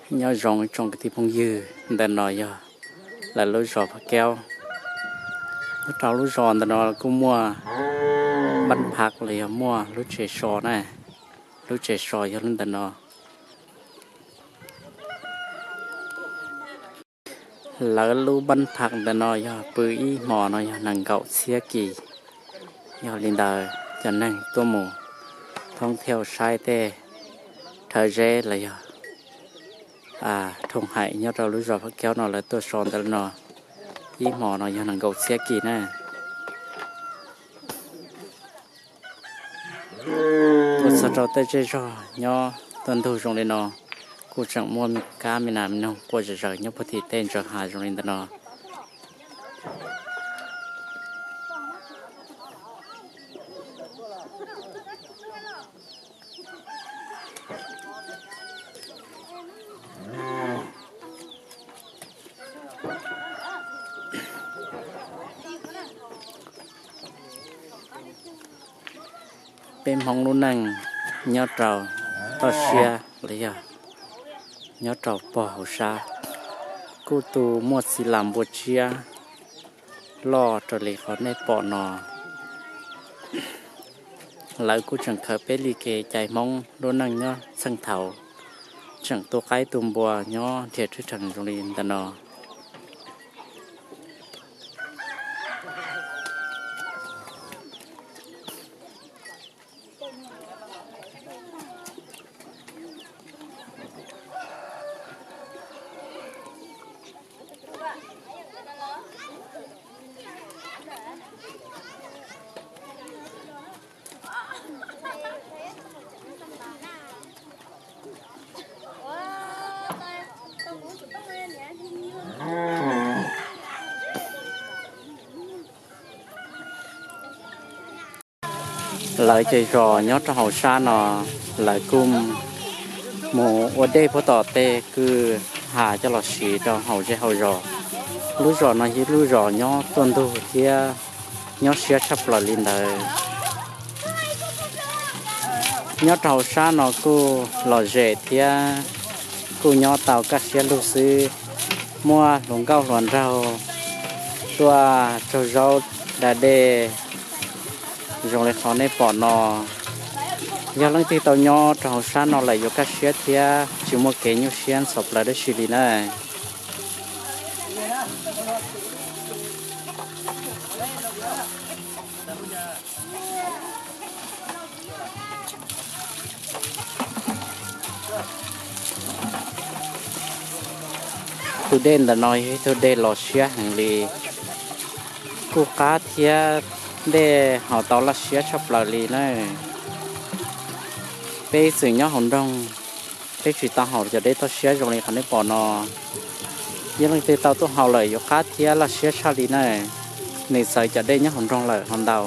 Nyob zoo tsoom kwv tij phooj ywg, ntawm no yog lawv lub zos Phav Kaub. Nyob rau lub zos ntawm no kuj muaj npab phav los yog muaj lub tsev so na. Lub tsev so yog lub ntawm no. Lawv lub npab phav ntawm no yog pw ib hmos no yog nees nkaum txhiab kis. Yog li ntawd cov neeg tuaj mus thoob thiaj saib tej rhawv zeb los yog thooj haim nyob rau lub zos Phav Kaub no lawv tuaj so ntawm no ib hmos no yog nees nkaum txhiab kis na. Tuaj txog rau tej zej zog nyob tuaj ntug zoo li no, kuj tseem muaj me kab me nas me noog quaj zom zaws nyob puag tim tej ntsa hav zoo li ntawm no. Peb Hmoob lub neej nyob rau toj siab los yog nyob rau pog hauv sab, kuj tu muaj txiv las npua tsiab loj raws li qhov nej pom no. Lawv kuj tseem khaws peb li kev cai Hmoob lub neej nyob txheej thaum tseem tu qaib tu npua nyob nrhiav rwb rhees zoo li ntawm no. Lawv ces zos nyob rau hauv sab no, lawv kuj mus ua dej puag tom tej kwj ha coj los siv rau hauv zej hauv zos. Lub zos no yog lub zos nyob tuaj ntug thiab nyob siab tshaj plaws li ntawd. Nyob rau hauv sab no kuj lom zem thiab kuj nyob tau kaj siab lug xwb. Muaj hluas nkauj hluas nraug tuaj tsaug zaub da dej zoo li qhov nej pom no. Yog leej twg tau nyob rau hauv sab no lawm yuav kaj siab thiab tsis muaj kev nyuaj siab ntxhov plaws dab tsi li na. Tus dej ntawm no yog ib tug dej los siab heev li, kuj qab thiab dej haus tau laj siab tshaj plaws li na. Peb ib txwm nyob hauv nroog, peb tsis tau haus cov dej toj siab zoo li qhov nej pom no. Yog leej twg tau tuaj haus lawm yuav qab thiab laj siab tshaj li na. Nws txawv cov dej nyob hauv nroog lawm ho ntau.